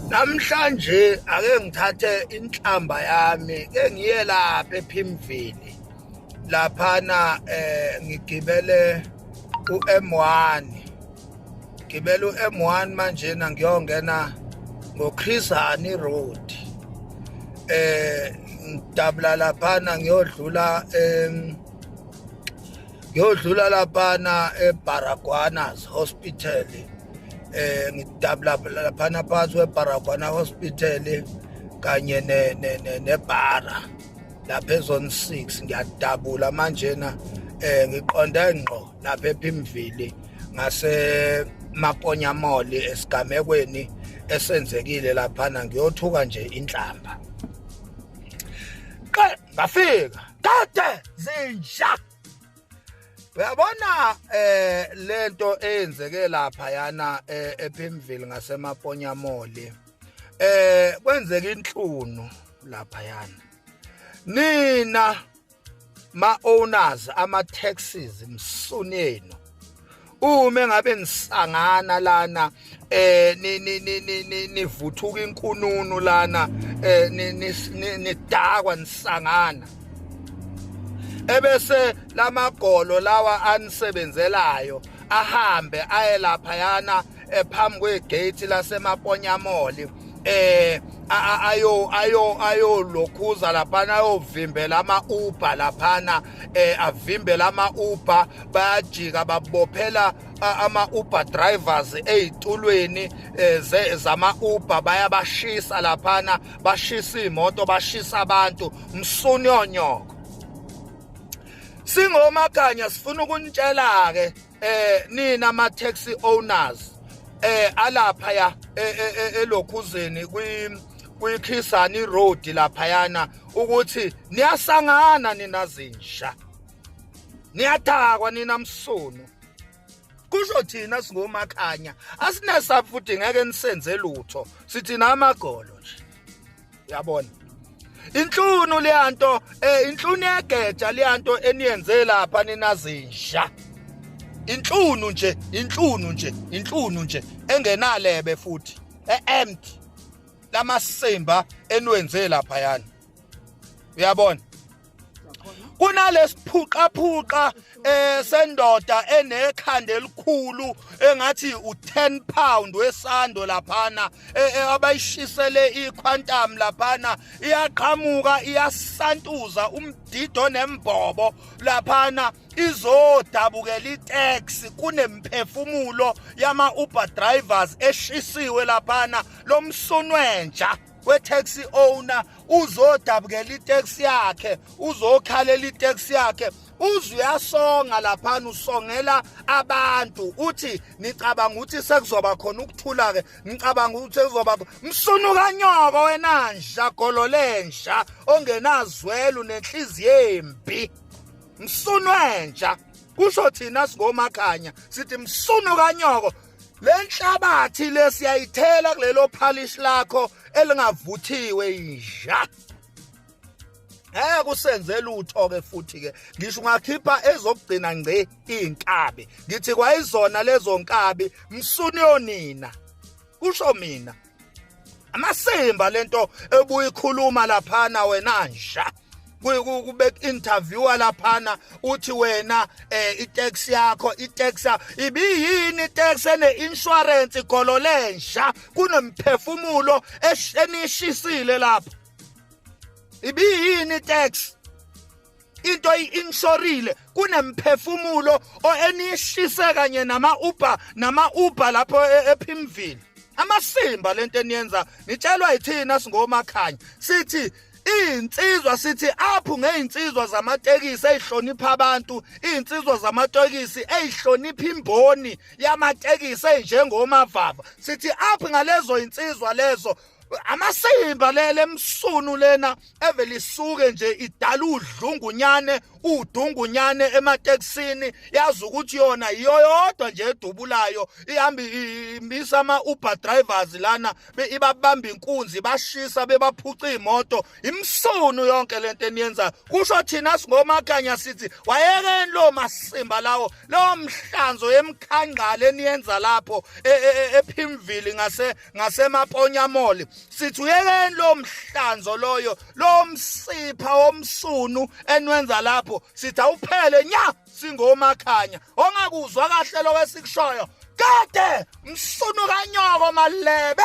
Namhlanje ake ngithathe inhlamba yami ke ngiye lapha ePimville laphana ngigibele uM1, gibela uM1 manjena ngiyongena ngoChris Hani Road, ngidabula laphana ngiyodlula ngiyodlula laphana eBaragwana's Hospital, ngidabula laphana phansi kweBaragwana Hospital kanye ne nebhara lapha ezone 6. Ngiyadabula manjena ngiqonde ngqo lapha ePimville ngase Maponya Mall, esigamekweni esenzekile laphana, ngiyothuka nje inhlamba. Ngafika kade zinja, uyabona lento eyenzeke lapha yana ePimville ngaseMaponya Mall, kwenzeka inhlunu lapha yana. Nina ma owners ama taxis, msunenu uma ngabe nisangana lana, ni ni ni nivuthuka inkununu lana, nidakwa, nisangana, ebese lamagolo lawa anisebenzelayo ahambe aye lapha yana ephambi kwegate laseMaponya Mall, ayo ayo ayo lokhuza laphana, ayovimbela ama Uber laphana, avimbela ama Uber, bayajika babophela ama Uber drivers ezitulweni zama Uber, bayabashisa laphana, bashisa imoto, bashisa abantu. Msunyonyoko, singomakhanya sifuna ukunitshela ke nina ama taxi owners alapha ya elokhuzeni kwi Chris Hani Road laphayana ukuthi niyasangana nina zinja, niyathakwa nina msunu. Kusho thina singomakhanya asinesa futhi ngeke nisenze lutho, sithi namagolo nje. Uyabona inhlunu leyanto, inhlunu yegeja leyanto eniyenze lapha ninazinja, inhlunu nje, inhlunu nje, inhlunu nje engenalebe futhi e-empty lamasimba eniwenze lapha yana. Uyabona kunalesiphuqaphuqa sendoda enekhanda elikhulu engathi u10 pound wesando laphana, abayishisele iQuantum laphana, iyaqhamuka iyasantuza umdido nembobo laphana, izodabukela itaxi kunemphefumulo yama Uber drivers eshisiwe laphana. Lomsunwenja we-taxi owner uzodabukela itaxi yakhe, uzokhalela itaxi yakhe, uze uyasonga laphana, usongela abantu, uthi nicabanga ukuthi sekuzoba khona ukuthula ke, ngicabanga ukuthi sekuzoba. Msunu kanyoko wena nja, golo lenja ongenazwelo nenhliziyo embi, msunu wenja. Kusho thina singomakhanya sithi msunu kanyoko, lenhlabathi lesiyayithela kulelo phalish lakho elingavuthiwe, inja. Ngeke usenze lutho ke futhi ke, ngisho ungakhipha ezokugcina ngce inkabi, ngithi kwayizona lezo nkabi, msuni yonina. Kusho mina, amasimba lento ebuyikhuluma laphana wena nja, kube interviewer laphana, uthi wena itaxi yakho, itaxi ibiyini? Itaxi ene insurance, golo lenja, kunemphefumulo enishisile lapha, ibiyini itaxi? Into i-insurile, kunemphefumulo enishise kanye nama Uber lapho ePimville. Amasimba lento eniyenza, nitshelwa yithina singomakhanya, sithi iy'nsizwa, sithi apho ngey'nsizwa zamatekisi ey'hlonipha abantu, iy'nsizwa zamatekisi ey'hlonipha imboni yamatekisi ey'njengomavava, sithi apho ngalezo y'nsizwa lezo. Amasimba lele msunu lena evele isuke nje idala udlungunyane. Udungunyane ematekisini, yazi ukuthi yona yiyo yodwa nje edubulayo, ihamba imisa ama-Uber drivers lana, ibabamba inkunzi, bashisa, bebaphuca imoto. Imsunu yonke lento eniyenzayo. Kusho thina singomakhanya sithi wayekeni lo masimba lawo, lo mhlanzo yemkhangqala eniyenza lapho ePimville ngase ngasemaponya mall. Sithi uyekeni lo mhlanzo loyo, lo msipha womsunu enwenza lapho, sithi awuphele nya. Singomakhanya ongakuzwa kahle lokho esikushoyo kade msunu kanyoko malebe.